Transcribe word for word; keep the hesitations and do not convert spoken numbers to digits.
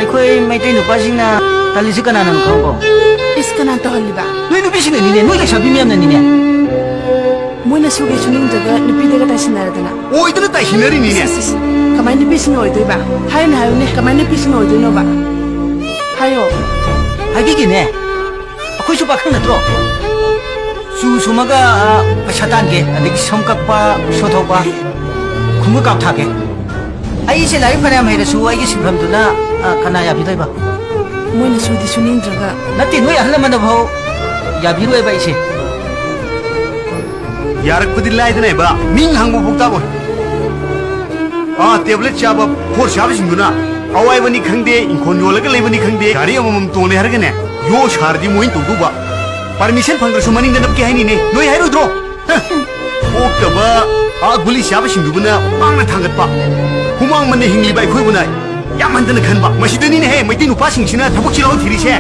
ꯑꯩꯈꯣꯏ ꯃꯩꯇꯩ ꯅꯨꯄꯥꯁꯤꯡꯅ ꯇꯜꯂꯤꯁꯤ ꯀꯅꯥꯅꯅꯣ ꯈꯪꯕ꯭ꯔꯣ? ꯏꯁ, ꯀꯅꯥꯅ ꯇꯧꯍꯜꯂꯤꯕ? ꯅꯣꯏ ꯅꯨꯄꯤꯁꯤꯡꯅꯅꯤꯅꯦ, ꯅꯣꯏ ꯂꯩꯁꯥꯕꯤ ꯃꯌꯥꯝꯅꯅꯤꯅꯦ꯫ ꯃꯣꯏꯅ ꯁꯨꯒꯦ ꯁꯨꯅꯤꯡꯗ꯭ꯔꯒ ꯅꯨꯄꯤꯗꯒ ꯇꯥꯏꯁꯤꯟꯅꯔꯗꯅ꯫ ꯑꯣꯏꯗꯅ ꯇꯥꯏꯁꯤꯟꯅꯔꯤꯅꯤꯅꯦ꯫ ꯏꯁ, ꯏꯁ, ꯏꯁ꯫ ꯀꯃꯥꯏꯅ ꯅꯨꯄꯤꯁꯤꯡꯅ ꯑꯣꯏꯗꯣꯏꯕ? ꯍꯥꯏꯌꯨꯅꯦ, ꯍꯥꯏꯌꯨꯅꯦ, ꯀꯃꯥꯏꯅ ꯅꯨꯄꯤꯁꯤꯡꯅ ꯑꯣꯏꯗꯣꯏꯅꯣꯕ? ꯍꯥꯏꯌꯣ꯫ ꯍꯥꯏꯕꯤꯒꯦꯅꯦ꯫ ꯑꯩꯈꯣꯏꯁꯨ ꯄꯥꯈꯪ ꯅꯠꯇ꯭ꯔꯣ? ꯆꯨ ꯁꯨꯝꯃꯒ, ꯑ, ꯄꯩꯁꯥ ꯇꯥꯟꯒꯦ, ꯑꯗꯒꯤ ꯁꯝ ꯀꯛꯄ, ꯁꯣ ꯊꯧꯕ, ꯈꯣꯡꯎꯞ ꯀꯥꯞꯊꯥꯒꯦ꯫ ꯑꯩꯁꯦ ꯂꯥꯏꯔꯤꯛ ꯐꯅꯌꯥꯝ ꯍꯩꯔꯁꯨ ꯑꯩꯒꯤ ꯁꯤꯟꯐꯝꯗꯨꯅ, ꯑ, ꯀꯅꯥ ꯌꯥꯕꯤꯗꯣꯏꯕ? ꯃꯣꯏꯅ ꯁꯨꯗꯤ ꯁꯨꯅꯤꯡꯗ꯭ꯔꯒ꯫ ꯅꯠꯇꯦ, ꯅꯣꯏ ꯑꯍꯜ ꯂꯃꯟꯅ ꯐꯥꯎ ꯌꯥꯕꯤꯔꯣꯏꯕ ꯑꯩꯁꯦ꯫ ꯌꯥꯔꯛꯄꯗꯤ ꯂꯥꯏꯗꯅ ꯏꯕ, ꯃꯤꯡ ꯍꯪꯕ ꯐꯥꯎ ꯇꯥꯛꯑꯣꯏ꯫ ꯑꯥ, ꯇꯦꯕ꯭ꯂꯦꯠ ꯆꯥꯕ, ꯐꯣꯔ ꯆꯥꯕꯁꯤꯡꯗꯨꯅ ꯑꯋꯥꯏꯕꯅꯤ ꯈꯪꯗꯦ, ꯏꯪꯈꯣꯜ ꯌꯣꯜꯂꯒ ꯂꯩꯕꯅꯤ ꯈꯪꯗꯦ, ꯒꯥꯔꯤ ꯑꯃꯃꯝ ꯇꯣꯡꯂꯦ ꯍꯥꯏꯔꯒꯅꯦ, ꯌꯣ ꯁꯥꯔꯗꯤ ꯃꯣꯏꯅ ꯇꯧꯗꯧꯕ꯫ ꯄꯔꯃꯤꯁꯟ ꯐꯪꯗ꯭ꯔꯁꯨ ꯃꯅꯤꯡꯗ ꯅꯞꯀꯦ ꯍꯥꯏꯅꯤꯅꯦ, ꯅꯣꯏ ꯍꯥꯏꯔꯣꯏꯗ꯭ꯔꯣ? ꯍ, ꯑꯣꯛꯇꯕ, ꯑꯥ, ꯒꯨꯂꯤ ꯆꯥꯕꯁꯤꯡꯗꯨꯕꯨꯅ ꯄꯥꯡꯅ ꯊꯥꯡꯒꯠꯄ, ꯍꯨꯃꯥꯡ ꯃꯟꯅ ꯍꯤꯡꯂꯤꯕ ꯑꯩꯈꯣꯏꯕꯨꯅ ꯌꯥꯝ ꯍꯟꯊꯅ ꯈꯟꯕ, ꯃꯁꯤꯗꯅꯤꯅꯦꯍꯦ ꯃꯩꯇꯩ ꯅꯨꯄꯥꯁꯤꯡꯁꯤꯅ ꯊꯕꯛ ꯆꯤꯜꯍꯥꯎ ꯊꯤꯔꯤꯁꯦ꯫